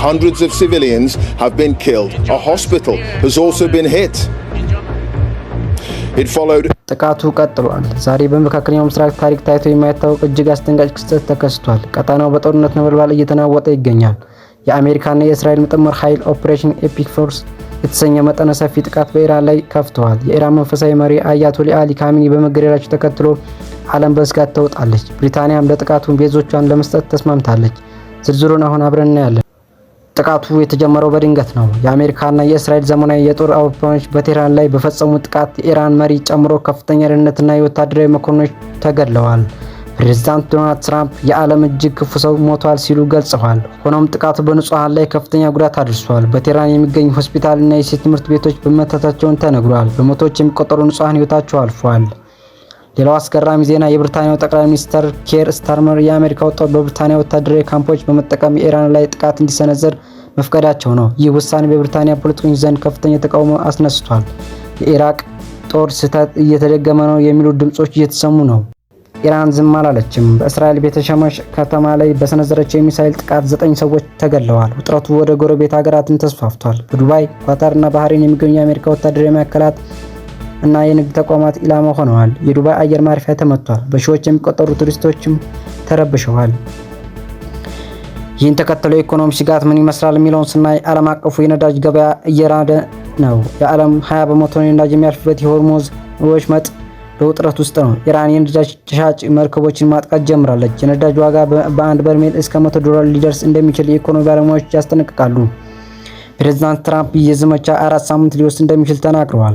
Hundreds of civilians have been killed. A hospital has also been hit. It followed ጥቃቱ ቀጥሏል። ዛሬ በመካከለኛው ምስራቅ ታሪክ ታይቶ የማይታወቅ እጅግ አስደንጋጭ ክስተት ተከስቷል። ቀጠናው በጦርነት ነበልባል እየተናወጠ ይገኛል። የአሜሪካና የእስራኤል ጥምር ኃይል Operation Epic Fury የተሰኘ መጠነ ሰፊ ጥቃት በኢራን ላይ ከፍተዋል። የኢራን መንፈሳዊ መሪ አያቶላ አሊ ካሚኒ በመገደላቸው ተከትሎ ዓለም በስጋት ተውጣለች። ብሪታንያም ለጥቃቱ ቤዞቿን ለመስጠት ተስማምታለች። ዝርዝሩን አሁን አብረን እናያለን። ጥቃቱ የተጀመረው በድንገት ነው። የአሜሪካና የእስራኤል ዘመናዊ የጦር አውሮፕላኖች በቴህራን ላይ በፈጸሙት ጥቃት የኢራን መሪ ጨምሮ ከፍተኛ የደህንነትና የወታደራዊ መኮንኖች ተገድለዋል። ፕሬዚዳንት ዶናልድ ትራምፕ የዓለም እጅግ ክፉ ሰው ሞቷል ሲሉ ገልጸዋል። ሆኖም ጥቃቱ በንጹሐን ላይ ከፍተኛ ጉዳት አድርሷል። በቴህራን የሚገኙ ሆስፒታልና የሴት ትምህርት ቤቶች መመታታቸውን ተነግሯል። በመቶዎች የሚቆጠሩ ንጹሐን ሕይወታቸው አልፏል። ሌላው አስገራሚ ዜና የብሪታንያው ጠቅላይ ሚኒስትር ኬር ስታርመር የአሜሪካው ጦር በብሪታንያ ወታደራዊ ካምፖች በመጠቀም የኢራን ላይ ጥቃት እንዲሰነዝር መፍቀዳቸው ነው። ይህ ውሳኔ በብሪታንያ ፖለቲከኞች ዘንድ ከፍተኛ ተቃውሞ አስነስቷል። የኢራቅ ጦር ስህተት እየተደገመ ነው የሚሉ ድምጾች እየተሰሙ ነው። ኢራን ዝም አላለችም። በእስራኤል ቤተሸመሽ ከተማ ላይ በሰነዘረችው የሚሳኤል ጥቃት ዘጠኝ ሰዎች ተገድለዋል። ውጥረቱ ወደ ጎረቤት ሀገራትም ተስፋፍቷል። በዱባይ፣ ኳታር እና ባህሬን የሚገኙ የአሜሪካ ወታደራዊ ማዕከላት እና የንግድ ተቋማት ኢላማ ሆነዋል። የዱባይ አየር ማረፊያ ተመቷል። በሺዎች የሚቆጠሩ ቱሪስቶችም ተረብሸዋል። ይህን ተከትሎ የኢኮኖሚ ስጋት ምን ይመስላል የሚለውን ስናይ ዓለም አቀፉ የነዳጅ ገበያ እየናደ ነው። የዓለም 20% ነዳጅ የሚያልፍበት የሆርሙዝ ወሽመጥ በውጥረት ውስጥ ነው። ኢራን የነዳጅ ሻጭ መርከቦችን ማጥቃት ጀምራለች። የነዳጅ ዋጋ በአንድ በርሜል እስከ 100 ዶላር ሊደርስ እንደሚችል የኢኮኖሚ ባለሙያዎች ያስጠነቅቃሉ። ፕሬዚዳንት ትራምፕ የዘመቻ 4 ሳምንት ሊወስድ እንደሚችል ተናግረዋል።